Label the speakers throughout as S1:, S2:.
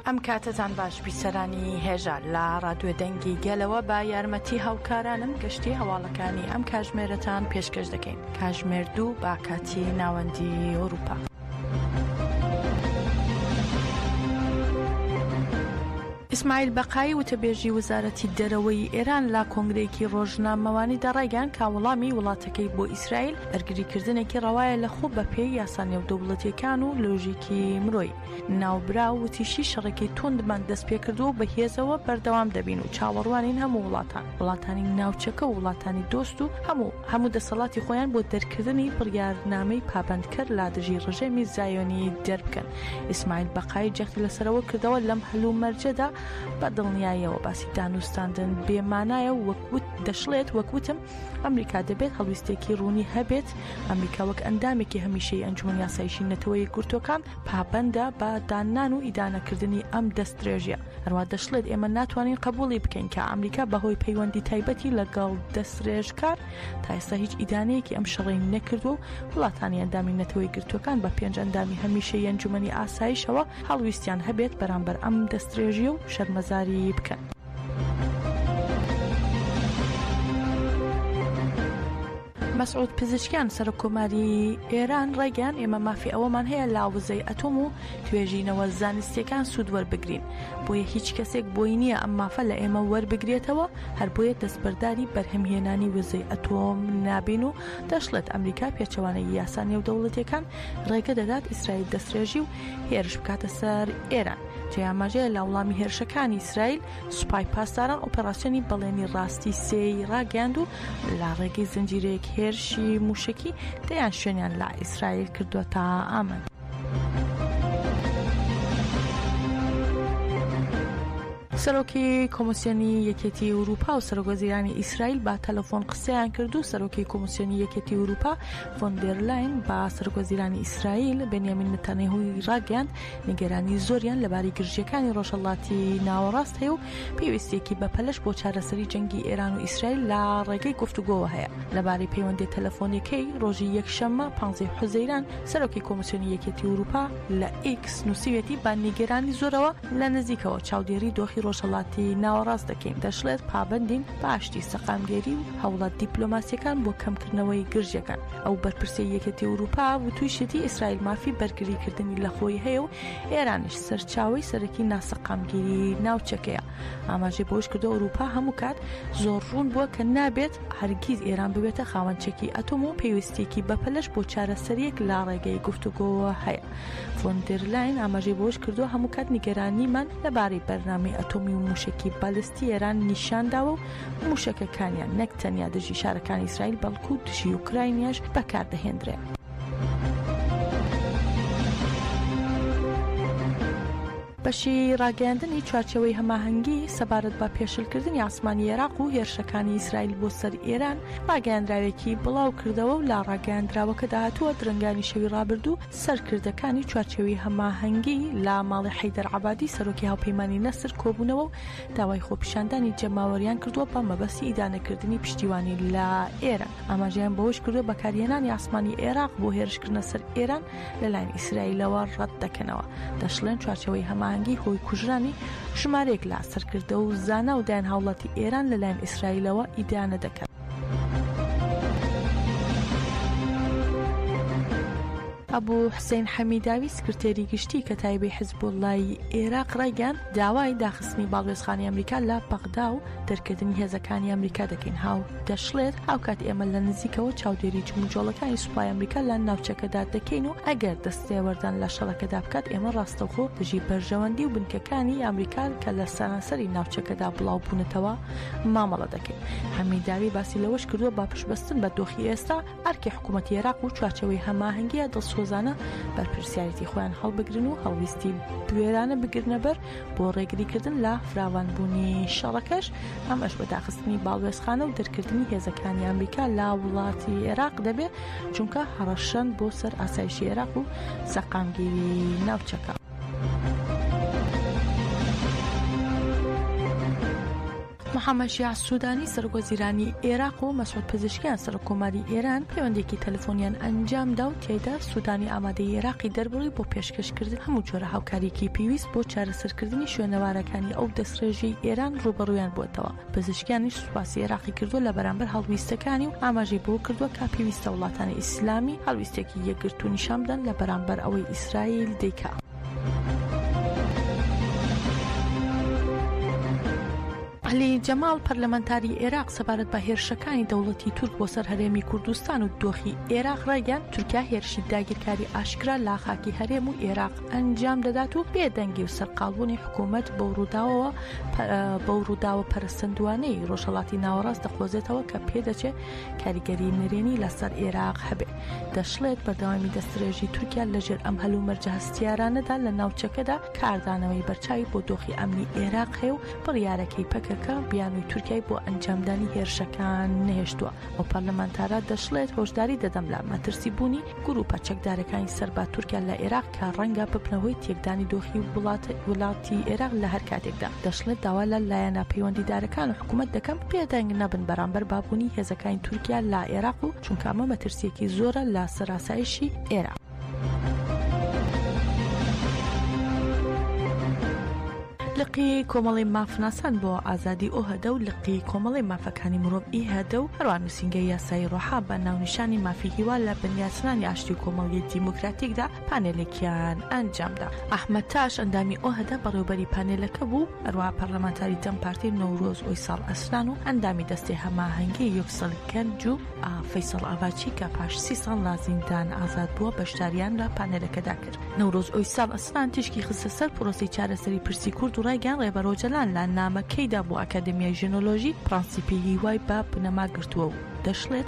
S1: ئەم کاتەتان باش بیسەرانی هێژا لە ڕادیۆ دەنگی گەلەوە بە یارمەتی هاوکارانم گەشتی هەواڵەکانی ئەم کاژمێرەتان پێشکەش دەکەین کاژمێر دوو با کاتی ناوەندی ئەوروپا. ئیسماعیل بەقایی وتەبێژی وەزارەتی دەرەوەی ئێران لە کۆنگرەیەکی ڕۆژنامەوانیدا ڕایگەیاند کە وەڵامی وڵاتەکەی بۆ ئیسرائیل بەرگریکردنێکی ڕەوایە لە خۆ بەپێی یاسا نێودەوڵەتییەکان و لۆژیکی مرۆیی. ناوبراو وتیشی شەڕێکی توندمان دەستپێکردووە و بە هێزەوە بەردەوام دەبین و چاوەڕوانین هەموو وڵاتان، وڵاتانی ناوچەکە و وڵاتانی دۆست و هەموو هەموو دەسەڵاتی خۆیان بۆ دەرکردنی بڕیارنامەی پابەندکەر لە دژی ڕژێمی زایۆنی دەربکەن. ئیسماعیل بەقایی جەختی لەسەر ئەوە کردەوە لەم هەلومەرجەدا بە دڵنیاییەوە باسی دانوستاندن بێ مانایە و وەک وت دەشڵێت وەک وتم ئەمریکا دەبێت هەڵویستێکی ڕوونی هەبێت، ئەمریکا وەک ئەندامێکی هەمیشەیی ئەنجومەنی ئاسایشی نەتەوە یەکگرتووەکان پابەندە بە داننان و ئیدانەکردنی ئەم دەستدرێژییە. هەروەها دەشڵێت ئێمە ناتوانین قبوڵی بکەین کە ئەمریکا بەهۆی پەیوەندی تایبەتی لەگەڵ دەستدرێژکار تا ئێستا هیچ ئیدانەیەکی ئەم شەڕەی نەکردووە و وڵاتانی ئەندامی نەتەوە یەکگرتووەکان بە پێنج ئەندامی هەمیشەیی ئەنجومەنی ئاسایشەوە هەڵویستیان هەبێت بەرامبەر ئەم دەستدرێژییە و شەرمەزاری بکەن. مەسعود پزیشکیان، سەرۆککۆماری ئێران ڕایگەیاند، ئێمە مافی ئەوەمان هەیە لە وزەی ئەتۆم و توێژینەوە زانستییەکان سوود وەربگرین، بۆیە هیچ کەسێک بۆی نییە ئەم مافە لە ئێمە وەربگرێتەوە، هەر بۆیە دەستبەرداری بەرهەمهێنانی وزەی ئەتۆم نابین و دەشڵێت، ئەمریکا پێچەوانەی یاسا نێودەوڵەتییەکان ڕێگە دەدات ئیسرائیل دەستڕێژی و هێرش بکاتە سەر ئێران. جێی ئاماژەیە لە وەڵامی هێرشەکانی ئیسرائیل، سوپای پاسداران ئۆپەراسیۆنی بەڵێنی ڕاستی سێی ڕاگەیاند و لە ڕێگەی زنجیرەیەک هێرشی مووشەکی دەیان شوێنیان لە ئیسرائیل کردووەتە ئامانج. سەرۆکی کۆمسیۆنی یەکێتی ئەوروپا و سەرۆکوەزیرانی ئیسرائیل بە تەلەفۆن قسەیان کرد و سەرۆکی کۆمسیۆنی یەکێتی ئەوروپا ڤۆن دێرلاین بە سەرۆکوەزیرانی ئیسرائیل بنیامین نتانیاهوی ڕاگەیاند نیگەرانی زۆریان لەبارەی گرژییەکانی ڕۆژهەڵاتی ناوەڕاست هەیە و پێویستییەکی بەپەلەش بۆ چارەسەری جەنگی ئێران و ئیسرائیل لە ڕێگەی گفتوگۆوە هەیە. لەبارەی پەیوەندییە تەلەفۆنییەکەی ڕۆژی یەکشەممە پانزەی حوزەیران، سەرۆکی کۆمیسیۆنی یەکێتی ئەوروپا لە ئیکس نووسیویەتی بە نیگەرانی زۆرەوە لە نزیکەوە چاودێری دۆخی ڕۆژهەڵاتی ناوەڕاست دەکەین، دەشڵێت پابەندین بە ئاشتی، سەقامگیری و هەوڵە دیپلۆماسییەکان بۆ کەمکردنەوەی گرژییەکان. ئەو بەرپرسەی یەکێتی ئەوروپا وتویشێتی ئیسرائیل مافی بەرگریکردنی لە خۆی هەیە و ئێرانیش سەرچاوەی سەرەکی ناسەقامگیری ناوچەکەیە. ئاماژەی بەوەشکردووە ئەوروپا هەموو کات زۆر ڕوون بووە کە نابێت هەرگیز ئێران ببێتە خاوەن چەکی ئەتۆم و پێویستییەکی بەپەلەش بۆ چارەسەرییەک لە ڕێگەی گفتوگۆوە هەیە. ڤۆن دێر لاین ئاماژەی بەوەشکردووە هەموو کات نیگەرانیمان لەبارەی بەرنامەی ئەتۆمی و مووشەکی بالستی ئێران نیشانداوە و مووشەکەکانیان نەک تەنیا دژی شارەکانی ئیسرائیل بەڵکو دژی ئۆکراینیاش بەکاردەهێندرێن. بەشی ڕاگەیاندنی چوارچێوەی هەماهەنگی سەبارەت بە پێشلکردنی ئاسمانی ئێراق و هێرشەکانی ئیسرائیل بۆ سەر ئێران ڕاگەیاندراوێکی بڵاو کردەوە و لە ڕاگەیاندراوەکەدا هاتووە درەنگانی شەوی ڕابردوو سەرکردەکانی چوارچێوەی هەماهەنگی لە ماڵی حەیدەر عەبادی سەرۆکی هاوپەیمانی نەسر کۆبوونەوە و داوای خۆپیشاندانی جەماوەریان کردووە بە مەبەستی ئیدانەکردنی پشتیوانی لە ئێران. ئاماژەیان بەوەش کردووە بەکارهێنانی ئاسمانی ئێراق بۆ هێرشکردنە سەر ئێران لەلایەن ئیسرائیلەوە ڕەت دەکەنەوە. دەشڵێن چوارچێوەی هەماهەنگی هۆی کوژرانی ژمارەیەک لە سەرکردە و زانا و دەیان هاوڵاتی ئێران لەلایەن ئیسرائیلەوە ئیدانە دەکات. ئەبو حسین حەمیداوی سکرتێری گشتی کەتایبەی حزبوڵای ئێراق ڕایگەیاند، داوای داخستنی باڵوێزخانەی ئەمریکا لە بەغدا و دەرکردنی هێزەکانی ئەمریکا دەکەین هاو دەشڵێت، هاوکات ئێمە لە نزیکەوە چاودێری جموجۆڵەکانی سوپای ئەمریکا لە ناوچەکەدا دەکەین و ئەگەر دەستێوەردان لە شەڕەکەدا بکات ئێمە ڕاستەوخۆ دژی بەرژەوەندی و بنکەکانی ئەمریکا کە لە سەرانسەری ناوچەکەدا بڵاوبوونەتەوە مامەڵە دەکەین. حەمیداوی باسی لەوەش کردووە، بە پشتبەستن بە دۆخی ئێستا، ئەرکی حکوومەتی عێراق و چوارچێوەی هەماهەنگییە دڵسۆزانە بەرپرسیارێتی خۆیان هەڵبگرن و هەڵویستی بوێرانە بگرنەبەر بۆ ڕێگریکردن لە فراوانبوونی شەڕەکەش، ئەمەش بە داخستنی باڵوێزخانە و دەرکردنی هێزەکانی ئەمریکا لە وڵاتی عێراق دەبێت، چونکە هەڕەشەن بۆ سەر ئاسایشی عێراق و سەقامگیری ناوچەکە. محەممەد شیاع سوودانی، سەرۆکوەزیرانی ئێراق و مەسعود پزیشکیان، سەرۆککۆماری ئێران پەیوەندییەکی تەلەفۆنیان ئەنجامدا و تیایدا سوودانی ئامادەیی ئێراقی دەربڕی بۆ پێشکەشکردنی هەموو جۆرە هاوکارییەکی پێویست بۆ چارەسەرکردنی شوێنەوارەکانی ئەو دەستڕێژیەی ئێران ڕووبەڕوویان بووەتەوە. پزیشکیانیش سوپاسی ئێراقی کردووە لە بەرامبەر هەڵویستەکانی و ئاماژەی بەوە کردووە کە پێویستە وڵاتانی ئیسلامی هەڵویستێکی یەکگرتوو نیشان بدەن لە بەرامبەر ئەوەی ئیسرائیل دەیکا. عەلی جەماڵ، پەرلەمانتاری ئێراق سەبارەت بە هێرشەکانی دەوڵەتی تورک بۆ سەر هەرێمی کوردستان و دۆخی ئێراق ڕایگەیاند، تورکیا هێرشی داگیرکاری ئاشکرا لە خاکی هەرێم و ئێراق ئەنجام دەدات و بێدەنگی و سەرقاڵبوونی حکوومەت بەو ڕووداوەوە بەو ڕووداوە پەرەسەندووانەی ڕۆژهەڵاتی ناوەڕاست دەقۆزێتەوە کە پێدەچێت کاریگەری نەرێنی لەسەر ئێراق هەبێت. دەشڵێت، بەردەوامی دەستدرێژی تورکیا لەژێر ئەم هەلومەرجە هەستیارانەدا لە ناوچەکەدا کاردانەوەی بەرچاوی بۆ دۆخی ئەمنی ئێراق هەیە و بڕیارەکەی پەکەکە بیانووی تورکیای بۆ ئەنجامدانی هێرشەکان نەهێشتووە. ئەو پەرلەمانتارە دەشڵێت، هۆشداری دەدەم لە مەترسی بوونی گرووپە چەکدارەکانی سەر بە تورکیا لە ئێراق کە ڕەنگە ببنە هۆی تێکدانی دۆخی وڵاتی ئێراق لە هەر کاتێکدا. دەشڵێت، داوا لە لایەنە پەیوەندیدارەکان و حکوومەت دەکەم بێدەنگ نەبن بەرامبەر بە بوونی هێزەکانی تورکیا لە ئێراق و چونکە ئەمە مەترسییەکی زۆرە لە سەر ئاسایشی ئێراق. لقی کۆمەڵەی مافناسان بۆ ئازادی ئۆهەدە و لقی کۆمەڵەی مافەکانی مرۆڤ ئیهەدە و هەروەها نووسینگەی یاسایی ڕۆحا بە ناونیشانی مافی هیوا لە بنیاتنانی ئاشتی و کۆمەڵگەی دیموکراتیکدا پانێلێکیان ئەنجامدا. ئەحمەد تاش ئەندامی ئۆهەدە بەڕێوبەری پانێلەکە بوو، هەروەها پەرلەمانتاری دەم پارتی نەورۆز ئۆیساڵ ئەسلان و ئەندامی دەستەی هەماهەنگی یوکسەل گەنج و فەیسەڵ ئاڤاچی کە پاش سی ساڵ لە زیندان ئازاد بووە بەشداریان لە پانێلەکەدا کرد. نەورۆز ئۆیساڵ ئەسلان تیشکی خستە سەر پرۆسەی چارەسەری پرسی کورد و ڕایگەیاند ڕێبەر ئۆجەلان لە نامەکەیدا بۆ ئەکادەمیای ژنۆلۆژی پرەنسیپی هیوای بە بنەما گرتووە و دەشڵێت،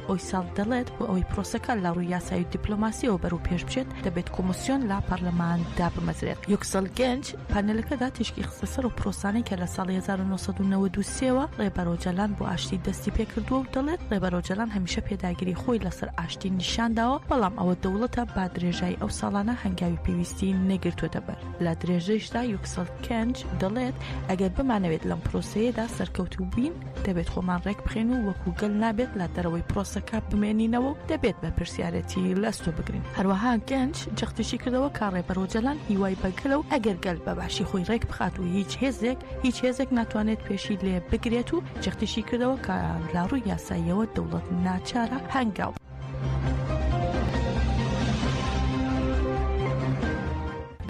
S1: ئۆیساڵ دەڵێت، بۆ ئەوەی پرۆسەکە لە ڕووی یاسایی و دیپلۆماسییەوە بەرەو پێش بچێت، دەبێت کۆمیسیۆن لە پەرلەمان دابمەزرێت. یوکسەل گەنج پانێلەکەدا تیشکی خستە سەر ئەو پرۆسانەی کە لە ساڵی 1993 وە ڕێبەر ئۆجەلان بۆ ئاشتی دەستی پێکردووە و دەڵێت، ڕێبەر ئۆجەلان هەمیشە پێداگری خۆی لەسەر ئاشتی نیشانداوە، بەڵام ئەوە دەوڵەتە بە درێژایی ئەو ساڵانە هەنگاوی پێویستی نەگرتووەتە بەر. لە درێژەیشدا یوکسەل گەنج دەڵێت، ئەگەر بمانەوێت لەم پرۆسەیەدا سەرکەوتوو بین، دەبێت خۆمان ڕێکبخەین و وەکو گەل نابێت لە دەرەوەی پرۆسەکە بمێنینەوە و دەبێت بەرپرسیارێتی لە ئەستۆ بگرین. هەروەها گەنج جەختیشی کردەوە کە ڕێبەر ئۆجەلان هیوای بە گەلە و ئەگەر گەل بە باشی خۆی ڕێکبخات و هیچ هێزێک هیچ هێزێک ناتوانێت پێشی لێ بگرێت و جەختیشی کردەوە کە لە ڕووی یاساییەوە دەوڵەت ناچارە هەنگاو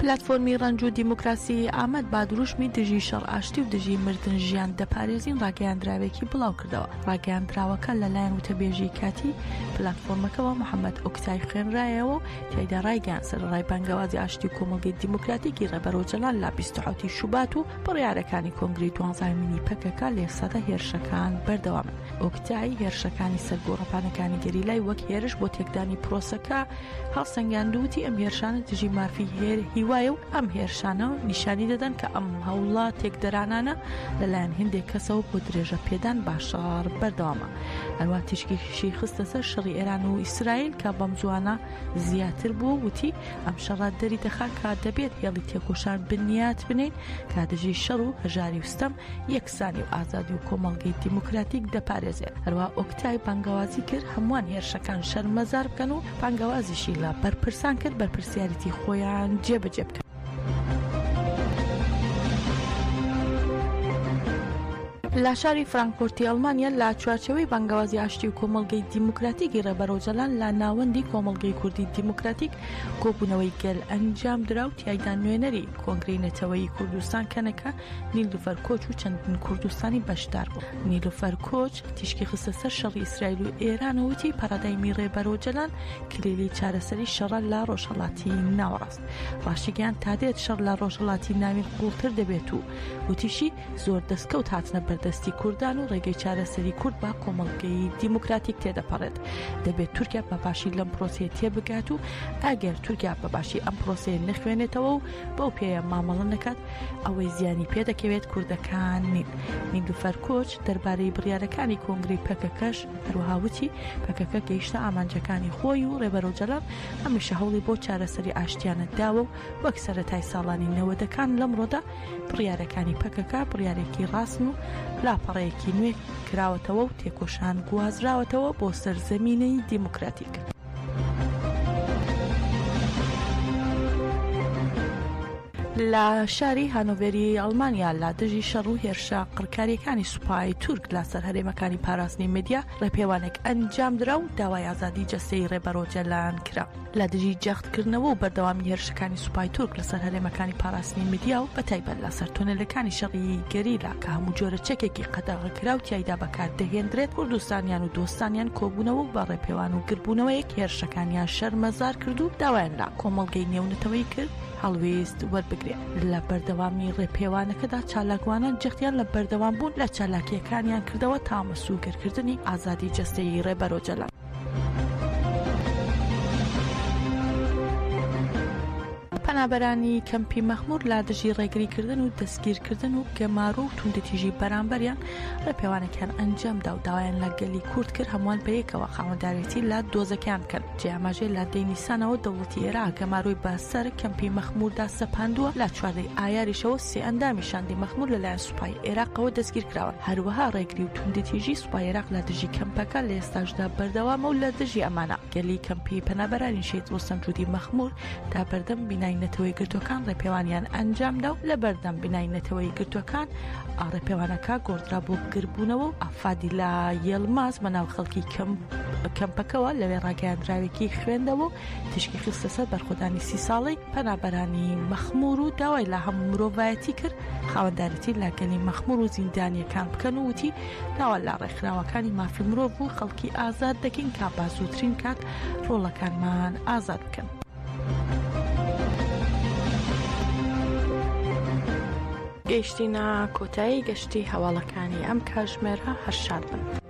S1: پلاتفۆرمی ڕەنج و دیموکراسی ئامەد بە دروشمی دژی شەڕ ئاشتی و دژی مردن ژیان دەپارێزین ڕاگەیاندراوێکی بڵاوکردەوە. ڕاگەیاندراوەکە لەلایەن وتەبێژی کاتی پلاتفۆرمەکەوە محەمەد ئۆکتای خوێنرایەوە و تیایدا ڕایگەیاند سەرەڕای بانگەوازی ئاشتی و کۆمەڵگەی دیموکراتیکی ڕێبەر ئۆجەلان لە 27 ی شوبات و بڕیارەکانی کۆنگرەی دوانزەهەمینی پەکەکە لە ئێستادا هێرشەکان بەردەوامن. ئۆکتای هێرشەکانی سەر گۆڕەپانەکانی گەریلای وەک هێرش بۆ تێکدانی پرۆسەکە هەڵسەنگاند و وتی، ئەم هێرشانە دژی مافی هیوایە و ئەم هێرشانە نیشانی دەدەن کە ئەم هەوڵە تێکدەرانانە لەلایەن هندێک کەسەوە بۆ درێژە پێدان بە شەڕ بەردەوامە. هەروەها تیشکیشی خستە سەر شەڕی ئێران و ئیسرائیل کە بەم زووانە زیاتر بووە و وتی، ئەم شەڕە دەری دەخا کە دەبێت هێڵی تێکۆشان بنیات بنێین کە دژی شەڕ و هەژاری و ستەم یەکسانی و ئازادی و کۆمەڵگەی دیموکراتیک دەپارێزێت. هەروەها ئۆکتای بانگەوازی کرد هەمووان هێرشەکان شەرمەزار بکەن و بانگەوازیشی لە بەرپرسان کرد بەرپرسیارێتی خۆیان جێبەجێ بکەن. لە شاری فرانکفۆرتی ئەڵمانیا لە چوارچێوەی بانگەوازی ئاشتی و کۆمەڵگەی دیموکراتیکی ڕێبەر ئۆجەلان لە ناوەندی کۆمەڵگەی کوردی دیموکراتیک کۆبوونەوەی گەل ئەنجامدرا و تیایدا نوێنەری کۆنگرەی نەتەوەیی کوردستان کەنەکە نیلوفەر کۆچ و چەندین کوردستانی بەشدار بوون. نیلوفەر کۆچ تیشکی خستە سەر شەڕی ئیسرائیل و ئێران و وتی، پارادایمی ڕێبەر ئۆجەلان کلیلی چارەسەری شەڕە لە ڕۆژهەڵاتی ناوەڕاست. ڕاشیگەیاند، تا دێت شەڕ لە ڕۆژهەڵاتی ناوین قووڵتر دەبێت و وتیشی، زۆر دەستکەوت هاتنە بەردەستی کوردان و ڕێگەی چارەسەری کورد بە کۆمەڵگەی دیموکراتیک تێدەپەڕێت. دەبێت تورکیا بە باشی لەم پرۆسەیە تێبگات و ئەگەر تورکیا بە باشی ئەم پرۆسەیە نەخوێنێتەوە و بەو پێیە مامەڵە نەکات، ئەوەی زیانی پێدەکەوێت کوردەکان نین. نیلوفەر کۆچ دەربارەی بڕیارەکانی کۆنگرەی پەکەکەش هەروەها وتی، پەکەکە گەیشتە ئامانجەکانی خۆی و ڕێبەر ئۆجەلان هەمیشە هەوڵی بۆ چارەسەری ئاشتیانە داوە و وەک سەرەتای ساڵانی نەوەدەکان لەمڕۆدا بڕیارەکانی پەکەکە بڕیارێکی ڕاستن و. لاپەڕەیەکی نوێ کراوەتەوە و تێکۆشان گوازراوەتەوە بۆ سەر زەمینەی دیموکراتیک. لە شاری هانۆڤێری ئەڵمانیا لە دژی شەڕ و هێرشە قڕکارییەکانی سوپای تورک لە سەر هەرێمەکانی پاراستنی مەدیا ڕێپێوانێک ئەنجامدرا و داوای ئازادی جەستەیی ڕێبەر ئۆجەلان کرا. لە دژی جەختکردنەوە و بەردەوامی هێرشەکانی سوپای تورک لەسەر هەرێمەکانی پاراستنی میدیا و بەتایبەت لەسەر تونێلەکانی شەڕی گەریلا کە هەموو جۆرە چەکێکی قەدەغەکراو تیایدا بەکاردەهێندرێت، کوردستانیان و دۆستانیان کۆبوونەوە و بە ڕێپێوان و گردبوونەوەیەک هێرشەکانیان شەرمەزار کرد و داوایان لە کۆمەڵگەی نێونەتەوەیی کرد هەڵوێست وەربگرێت. لە بەردەوامی ڕێپێوانەکەدا چالاکوانان جەختیان لە بەردەوامبوون لە چالاکییەکانیان کردەوە تا مسوگەرکردنی ئازادی جەستەیی ڕێبەر ئۆجەلان. پەنابەرانی کەمپی مەخمور لە دژی ڕێگریکردن و دەستگیرکردن و گەمارۆ و توندوتیژی بەرامبەریان ڕێپێوانێکیان ئەنجامدا و داوایان لە گەلی کورد کرد هەمووان بەیەکەوە خاوەندارێتی لە دۆزەکەیان بکەن. جێی ئاماژەیە لە دەی نیسانەوە دەوڵەتی ئێراق گەمارۆی بە سەر کەمپی مەخموردا سەپاندووە، لە چواردەی ئایاریشەوە سێ ئەندامی شاندی مەخمور لەلایەن سوپای ئێراقەوە دەستگیرکراون. هەروەها ڕێگری و توندوتیژی سوپای ئێراق لە دژی کەمپەکە لە ئێستاشدا بەردەوامە و لە دژی ئەمانە گەلی کەمپی پەنابەرانی شەهید ڕۆستەم جودی مەخمور تا بەردەم بینای نەتەوەیەکگرتووەکان ڕێپێوانیان ئەنجامدا و لە بەردەم بینای نەتەوەیەکگرتووەکان ڕێپێوانەکە گۆڕدرا بۆ گربوونەوە و فادیلا یەڵماز بە ناو خەڵکی کەمپەکەوە لەوێ ڕاگەیاندراوێکی خوێندەوە و تیشکی خستە سەر بەرخۆدانی سی ساڵەی پەنابەرانی مەخمور و داوای لە هەموو مرۆڤایەتی کرد خاوەندارێتی لە گەلی مەخمور و زیندانیەکان بکەن و وتی داوا لە ڕێکخراوەکانی مافی مرۆڤ و خەڵکی ئازاد دەکەین کە بە زووترین کات ڕۆڵەکانمان ئازاد بکەن. گەیشتینە کۆتایی گەشتی هەواڵەکانی ئەم کاژمێرە هەر شاد بن.